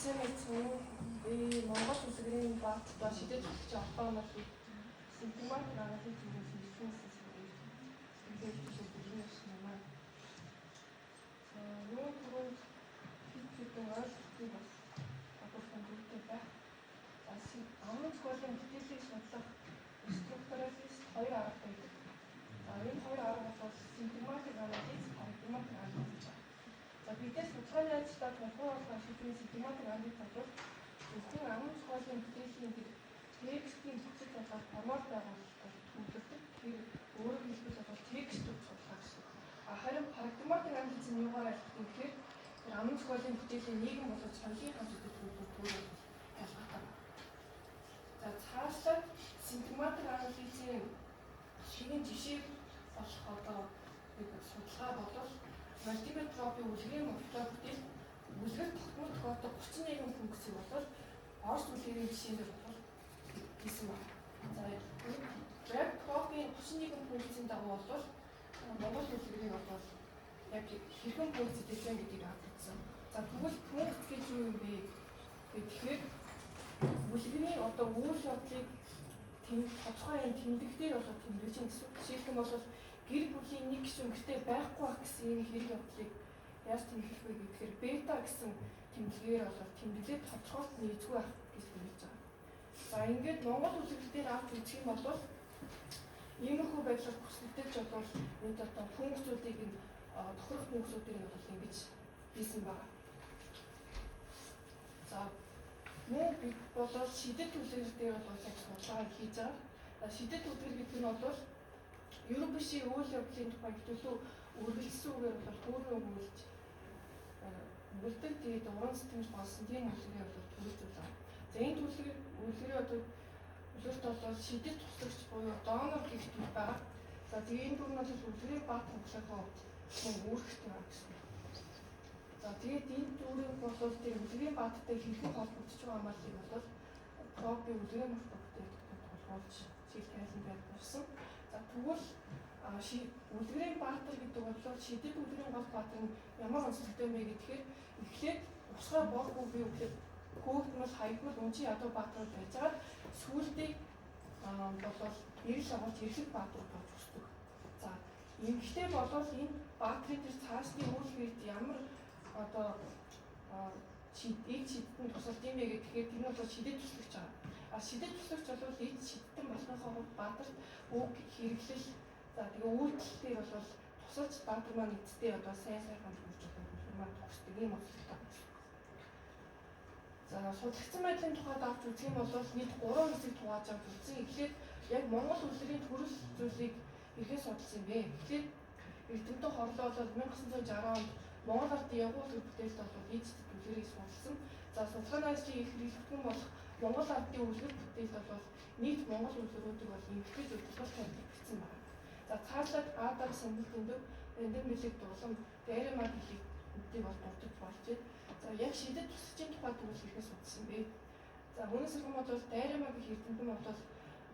Сайн мэцэн би Монгол Улс бат ба шидэт хөтлөгч холбоо малыг симптоматик анализ зүгээс шинжилсэн сэтгэл юм аа. За юун түрүүнд хэд хэдэн ойлголтыг бас тодорхой зүйтэй байх. За амын зохиолын бүтээлийг судлах структуралист хоёр арга байдаг. За энэ хоёр арга бол симптоматик анализ, парадигматик анализ гэж байна. За бидээс судалгааны ажилдаа тулгуурлах шийдвэрийн симптоматик анализ бол зөвхөн амын зохиолын бүтээлийн тэр текстийн бүтэц болоод формат байгуулалтаар төвлөрдөг. Тэр өөрөөр хэлбэл бол текст судалгаа гэсэн. А харин парадигматик анализ нь юугаар ялгах юм гэхээр тэр амын зохиолын бүтээлийн нийгэм болоод соёлын хамт үзэл төр ялгаатай. За цаашлаад симптоматик анализийн шинэ жишээ болох одоо нэг судалгаа болвол мультиметропийн үлгэрийн морфологи бүтээл үлгэр тогтмол тохиолдох 31 функцийг бол Орос үлгэрийн жишээн дээр бол хийсэн байна. За Brad Propin 31 функцийн дагуу бол Монгол үлгэрийг бол яг хэрхэн функц эдэлж байна гэдгийг авч үзсэн. За тэгвэл функц гэж юу юм бэ? Тэгэхээр үлгэрийн одоо үйл явдлыг тэм тодорхой юм тэмдэгтээр болоод тэмдэглэж байна гэсэн. Жишээлх юм бол гэр бүлийн нэг гишүүн гэртээ байхгүй байх гэсэн энэ хэрэг явдлыг яаж тэмдэглэх вэ гэхээр бета гэсэн тэмдгээр болоод тэмдэглээд тодорхойлт нийцгүй байх гэж хэлж байгаа. За ингээд Монгол үлгэр дээр авч үзэх юм бол иймэрхүү байдлаар хүснэгтэж болвол энд одоо функцүүдийг нь тохирох функцүүдийг нь бол ингэж хийсэн байна. За мөн бид болоод шидэт үлгэр дээр бол яг судалгаа хийж байгаа. За шидэт үлгэр гэдэг нь бол ерөн бишийн үйл явдлын тухай төлөө үргэлжлсэн үгээр бол хүүрэн өгүүлж өгүүлдэг. Тэгээд уран сэтгэмж болсон тийм үлгэрийг бол төрүүлж байгаа. За энэ төлөв үлгэрээ одоо үлгэрт бол шидэт туслагч буюу донор гэх дүр байгаа. За тэгээд энэ дүр нь бол үлгэрийн бат хуглахаа мөн үүрэгтэй байгаа гэсэн. За тэгээд энэ дүрийг бол тэр үлгэрийн бааттай хэрхэн холбогдож байгаа хамаарлыг бол проби үлгэрийн морфологитой тулгуурлаж чиг тайлан байрлуулсан. За тэгвэл үлгэрийн баатар гэдэг бол шидэт үлгэрийн гол баатар нь ямар онцлогтой юм бэ гэхээр эхлээд усгай бооргүй бий үгээр хөөгдмөл хаягдмал үнчин ядуу баатрууд байж байгаа сүүлдээ болвол эрэл агуулж эрхэг баатрууд болж өсдөг. За эмэгтэй болвол энэ баатрын тэр цаашны үйл хэрэгт ямар одоо эд шидэт нь тусалд юм бэ гэхээр тэр нь бол шидэт туслагч байгаа. А шидэт туслагч бол эд шидтэн болсныхоо баатарт үг хэрэглэл за тэгээ үйлдэл дээр бол тусалж баатар маань эцэстээ одоо сайн сайхан төрж байгаа маань төгсдөг юм онцлогтой байна. За судлагдсан байдлын тухайд авч үзэх юм бол нийт 3 хэсэг хувааж авч үзсэн. Эхлээд яг Монгол үлгэрийн төрөл зүйлийг хэрхэн судалсан юм бэ? Эхлээд эрдэмтэн хорлоо бол 1960 онд Монгол ардын явган үлгэр бүтээлд бол эд үлгэрийг судалсан. За судалгааны ажлын их хэрэглэгдэн болох Монгол ардын үлгэр бүтээлд бол нийт Монгол үлгэрүүдийг бол эмхтэй зөвлөлт тавьсан байна. За цаашлаад Адаг самбал дэндүү Эндэн бэлэг дулам Дайрамаг хэлийг бол дурдж болж байна. За яг шидэт туслагчийн тухай тэгвэл хэрхэн судалсан бэ? За үүнээс хэрхэн бол Дайрамаг гэх эрдэмтэн бол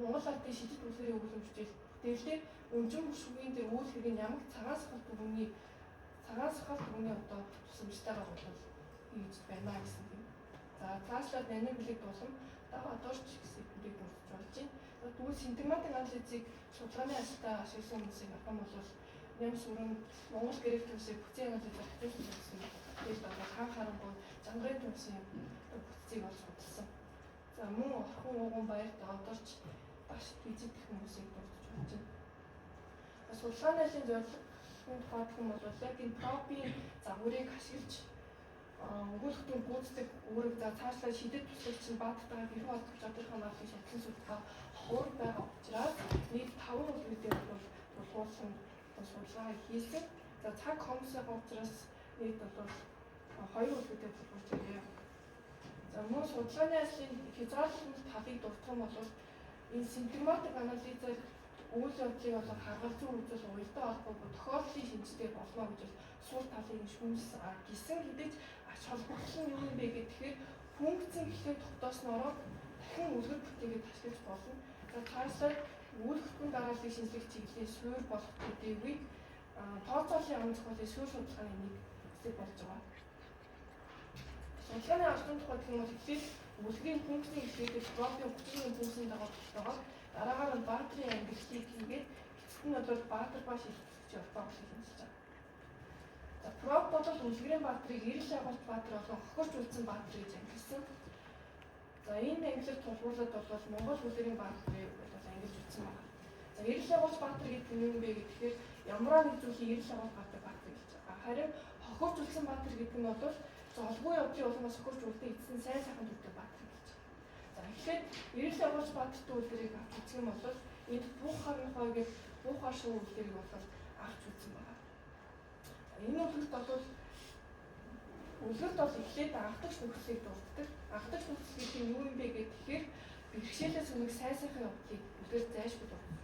Монгол ардын шидэт үлгэрийн өгүүлэмж бүтээлдээ өмжин хөшүүгийн дээр үйл хэрэг нь ямар цагаан сахал дүрний одоо тусламжтайгаар бол хийж байна гэсэн юм. За цаашлаад нанин бэлэг дулам даваадорч гэсэн эднийг дурдж болж байна. За тэгвэл синтагматик анализыг судалгааны ажилдаа ашигласан хүмүүсийг авах юм бол Ням сүрэн Монгол грек төвсийг бүтцийн анализ архитектур гэсэн бүтээл бол хаан харангуй жангарын төвсийн бүтцийг бол судалсан. За мөн орхон ууган баяр даваадорч баш визит гэх хүмүүсийг дурдж болж байна. Судалгааны ажлын зорилгын тухай гэх юм бол яг энэ пропийн загварыг ашиглаж өгүүлэхтэн гүйцэтгэх үүрэг за цаашлаа шидэт туслагч нь баатартайгаа хэрхэн холбогдож чадах хамаарлыг шатлан судалгаа ховор байгаа учраас нийт 5 үлгэр дээр бол тулгуурлан судалгаа хийсэн. За цаг хомс байгаа учраас нийт бол 2 үлгэр дээр тулгуурч ирээ. За мөн судалгааны ажлын хязгаарлалт талыг дурдах юм бол энэ симптоматик анализаар үйл явдлыг бол харгалзан үзэл уялдаа холбоогүй тохиолдлын шинжтэй болно гэж суул талыг шүүмжсэн. Гисэн хэдий ч ач холбогдол нь юу юм бэ гэхээр функцийн гэхлээр тогтоосноороо дахин үлгэр бүтээгээд ашиглаж болно. За цаашлаад үйл хөдлөн дарааллыг шинжлэх чиглэлийн суурь болох төдийгүй тооцооллын ам зохиолын суурь судалгааны нэг хэсэг болж байгаа. Судалгааны албан тухай гэх юм бол эхлээд үлгэрийн функцийн эхлээд Пропын 31 функцийн дагуу тогтоогоод дараагаар нь Баатрын ангиллыг хийгээд эцэст нь бол Баатар ба шилтгэгчийн холбоо авахыг хэмжиж байгаа. За, Проб бол үлгэрийн Баатрыг эрэл агуулт Баатар болон хохирч үлдсэн Баатар гэж ангилсан. За, энэ ангиллал тулгуурлаад бол Монгол үлгэрийн Баатрыг бол ангилж үзсэн байна. За, эрэл агуулт Баатар гэдэг нь юу юм бэ гэхээр ямар нэг зүйлийг эрэл агуулт Баатар Баатар гэж байгаа. Харин хохирч үлдсэн Баатар гэдэг нь бол золгүй явдлын улмаас хохирч үлдээ эцэст нь сайн сайхан дүртэй Баатар гэж байгаа. За, эхлээд эрэл агуулт Баатартай үлгэрийг авч үзэх юм бол энд бух хар нохой гэж бух хар шүү үлгэрийг бол авч үзсэн байна. Энэ үлгэрт бол үлгэрт бол эхлээд анхдагч нөхцөлийг дурддаг. Анхдагч нөхцөл гэдэг нь юу юм бэ гэхээр бэрхшээлээс өмнөх сайн сайхан явдлыг үлгэрт зайлшгүй дурддаг.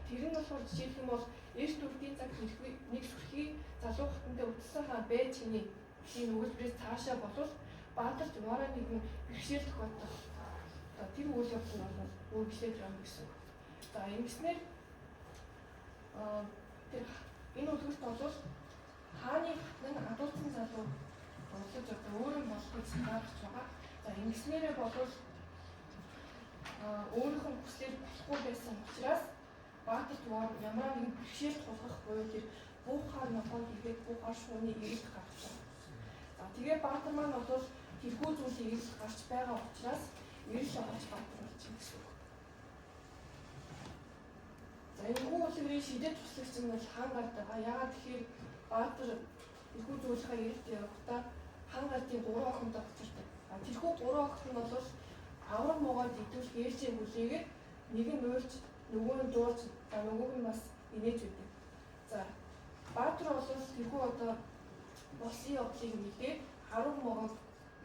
Тэр нь болохоор жишээлх юм бол эрт үрдийн цаг нэг сүрхий залуу хатантай үтсэн хаан бэ чиний энэ өгүүлбэрээс цаашаа болвол Баатарт ямараа нэгэн бэрхшээл тохиолдох. За, тэр үйл явдал нь бол үргэлжлээд явна гэсэн үг. За, ингэснээр тэр энэ үлгэрт бол хааны хатан нь адууцсан залуу дурлаж одоо өөрийн болохыг санаарч байгаа. За, ингэснээрээ болвол өөрийнх нь хүслээр болохгүй байсан учраас Баатарт ямар нэгэн бэрхшээл тулгах буюу тэр буухаар нохоо хийгээд буухаар шууны эрэлт гарч байгаа. За, тэгээ Баатар маань бол тэрхүү зүйлийн эрэлт гарч байгаа учраас эрэл агуулж Баатар болж байна гэсэн үг. За, энэ хүү үлгэрийн шидэт туслагч нь бол хаан гард байгаа. Яагаад тэгэхээр Баатар тэрхүү зүйлийнхаа эрэлт явахдаа хаан гардын 3 охинтой учирдаг. А тэрхүү 3 охин нь бол авраг могойд идвэл ээлжээ хүлээгээд нэг нь уйлж, нөгөө нь дуулж, за нөгөөх нь бас инээж өгдөг. За, Баатар бол тэрхүү одоо болсон явдлыг мэдээд авраг могойг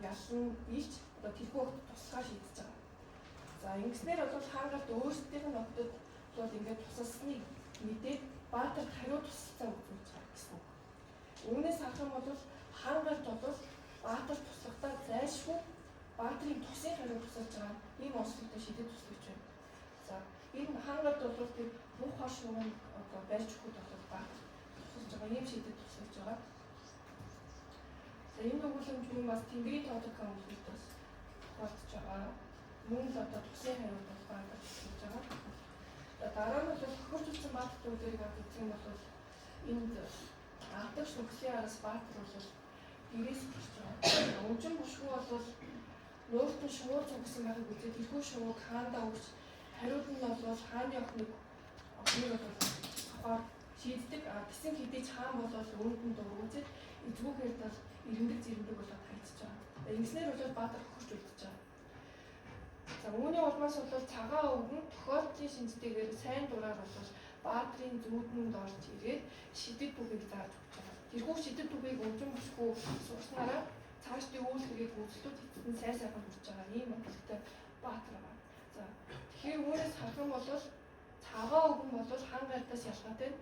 ялан илж одоо тэрхүү охид туслахаар шийдэж байгаа. За, ингэснээр бол хаан гард өөрсдийнх нь охидод бол ингээд тусалсныг мэдээд Баатарт хариу тусалцаа үзүүлж байгаа гэсэн үг. Үүнээс харах юм бол хаан гард бол Баатар туслахдаа зайлшгүй Баатрын тусын хариу тусалж байгаа ийм онцлогтой шидэт туслагч байна. За, энэ хаан гард бол тэр муухай хар шугам одоо барьж өгөхөд бол Баатар тусалж байгаа ийм шидэт туслагч байгаа. За, энэ өгүүлэмж мөн бас Тэнгэрийн тоодог хаан үлгэрт бас тохиолдож байгаа. Мөн л одоо тусын хариуд бол Баатар тусалж байгаа. За, дараа нь бол хохирч үлдсэн Баатар үлгэрийг авч үзэх юм бол энд алдагч нөхцөлийн араас Баатар бол гэрээс гарч байгаа. Өмжин бушгүй бол нуурт нь шувуу цугсан байхыг үзээд тэрхүү шувууг хаандаа өгч хариуд нь бол хааны охиныг бол авахар шийддэг. А тэсэн хэдий ч хаан бол үүнд нь дургуйцээд эзгүүгээр бол ирэмдэг зэрэмдэг болоод хайцж байгаа. Ингэснээр бол Баатар хохирч үлдэж байгаа. За, үүний улмаас бол цагаан өвгөн тохиолдлын шинжтэйгээр сайн дураар бол Баатрын зүүдэнд орж ирээд шидэт бүхийг зааж өгч байгаа. Тэрхүү шидэт бүхийг өмжин бушгүй сурснараа цаашдын үйл хэргийг гүйцэтгэж эцэст нь сайн сайхан хүрч байгаа ийм онцлогтой Баатар байгаа. За, тэгэхээр үүнээс харах юм бол цагаан өвгөн бол хаан гардаас ялгаатай нь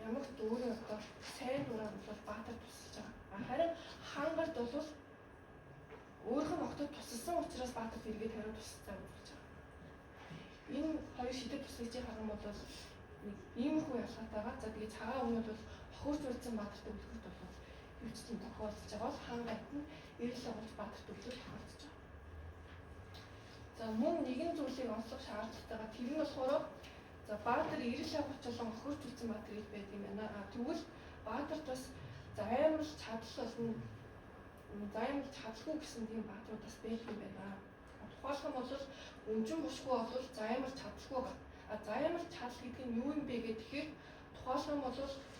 ямагт өөрийн одоо сайн дураар бол Баатар тусалж байгаа. Харин хаан гард бол өөрийнх нь охидод тусалсан учраас Баатар эргээд хариу тусалцаа үзүүлж байгаа. Энэ хоёр шидэт туслагчийг харах юм бол нэг иймэрхүү ялгаатай байгаа. За, тэгээ цагаан өвгөн бол хохирч үлдсэн Баатартай үлгэрт бол хөвчтөн тохиолдож байгаа бол хаан гард нь эрэл агуулж Баатарт үлгэр тохиолдож байгаа. За, мөн нэгэн зүйлийг онцлох шаардлагатай. Тэр нь болохоор за Баатар эрэл агуулч болон хохирч үлдсэн Баатар гэж байдаг юм байна. А тэгвэл Баатарт бас займал чадал болно, займал чадалгүй гэсэн тийм баатрууд бас байдаг юм байна. Тухайлах юм бол өмжин бушгүй бол займал чадалгүй байгаа. А займал чадал гэдэг нь юу юм бэ гэхээр тухайлах юм бол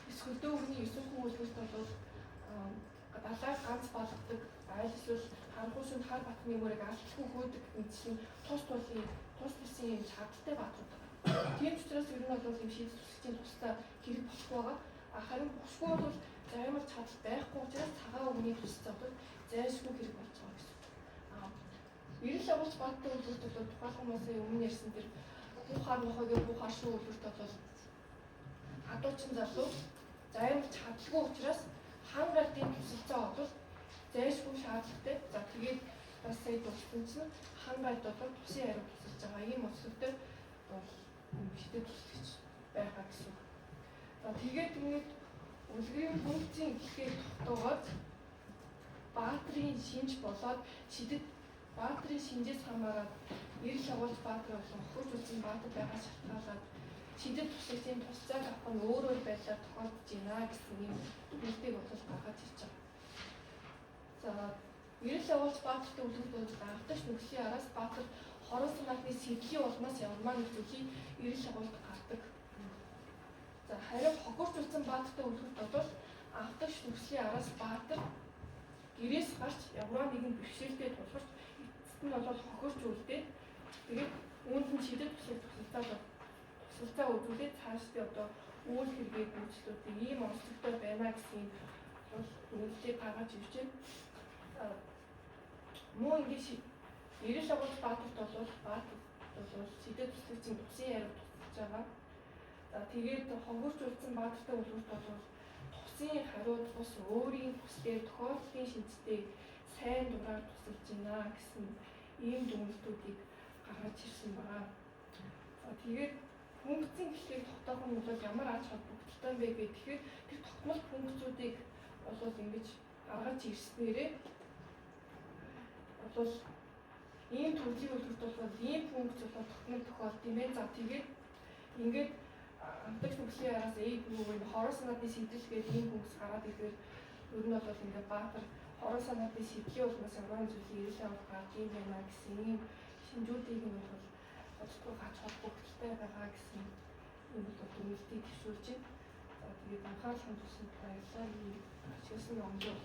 эсхөлдөө өвгөний 9 хүн үлгэрт бол далайг ганц балгадаг, аль эсвэл харанхуй шүнд хар батны мөрийг алдалгүй хөөдөг мэтчлэн тус тулын тус тусын юм чадaltaй баатрууд байгаа. Тийм ч учраас ер нь бол юм шийдэл туслагчийн тустай хэрэг болохгүй байгаа. А харин бушгүй бол займал чадал байхгүй учраас цагаан өвгөний тусцаа бол зайлшгүй хэрэг болж байгаа гэсэн. А эрэл агуулч бааттай үлгэрт бол тухайлах хүмүүсийн өмнө ярьсан тэр буухаар нохойг буухаар шүү үлгэрт бол адуучин залуу займал чадалгүй учраас хаан гардын тусалцаа бол зайлшгүй шаардлагатай. За, тэгээд бас сая дурдсан чинь хаан гард бол тусын хариу тусалж байгаа ийм онцлогтой бол шидэт туслагч байгаа гэсэн үг. За, тэгээд ингээд үлгэрийн функцийн эхлэхээр тогтоогоод Баатрын шинж болоод шидэт Баатрын шинжээс хамаарат эрэл агуулж Баатар болон хохирч үлдсэн Баатар байгаа шалтгаалаад шидэт туслагчийн тусцааг авах нь өөр өөр байдлаар тохиолдож байна гэсэн ийм дүгнэлтийг бол гаргаж ирж байгаа. За, эрэл агуулж Баатартай үлгэрт бол анхдагч нөхцөлийн араас Баатар хорон санаатны сэдлийн улмаас явмаа нэг зүйлийг эрэл агуулд гардаг. За, харин хохирч үлдсэн Баатартай үлгэрт бол анхдагч нөхцөлийн араас Баатар гэрээс гарч явраа нэгэн бэрхшээлтэй тулгарч эцэст нь бол хохирч үлдээд, тэгээд үүнд нь шидэт туслах тусалцаа үзүүлээд цаашдын одоо үйл хэрэгээ гүйцэтгэдэг ийм онцлогтой байна гэсэн бол дүгнэлтийг гаргаж ирж байна. Мөн ингэж эрэл агуулж Баатарт бол Баатар бол шидэт туслагчийн тусын хариу тусалж байгаа. За, тэгээд хохирч үлдсэн Баатартай үлгэрт бол тусын хариу тус өөрийн хүслээр тохиолдлын шинжтэй сайн дураар тусалж байна гэсэн ийм дүгнэлтүүдийг гаргаж ирсэн байгаа. За, тэгээд функцийн хэлхийг тогтоох нь бол ямар ач холбогдолтой юм бэ гэхээр тэр тогтмол функцүүдийг бол ингэж гаргаж ирснээрээ бол ийм төрлийн үлгэрт бол ийм функц бол тогтмол тохиолд юм ээ. За, тэгээд ингээд амтагч нөхцөлийн араас A бүү энэ хорон санаатны сэтэл гэдэг ийм функц гараад ирэхээр ер нь бол ингээд Баатар хорон санаатны сэдлийн улмаас ямар зүйлийг эрэл авах гарч юм байна гэсэн ийм шинжүүдийг нь бол боддгоо ач холбогдолтой байгаа гэсэн ийм бол дүгнэлтийг төвшүүлж байна. За, тэгээд анхаарал хандуулсанд баярлалаа. Ашигласан номлоо.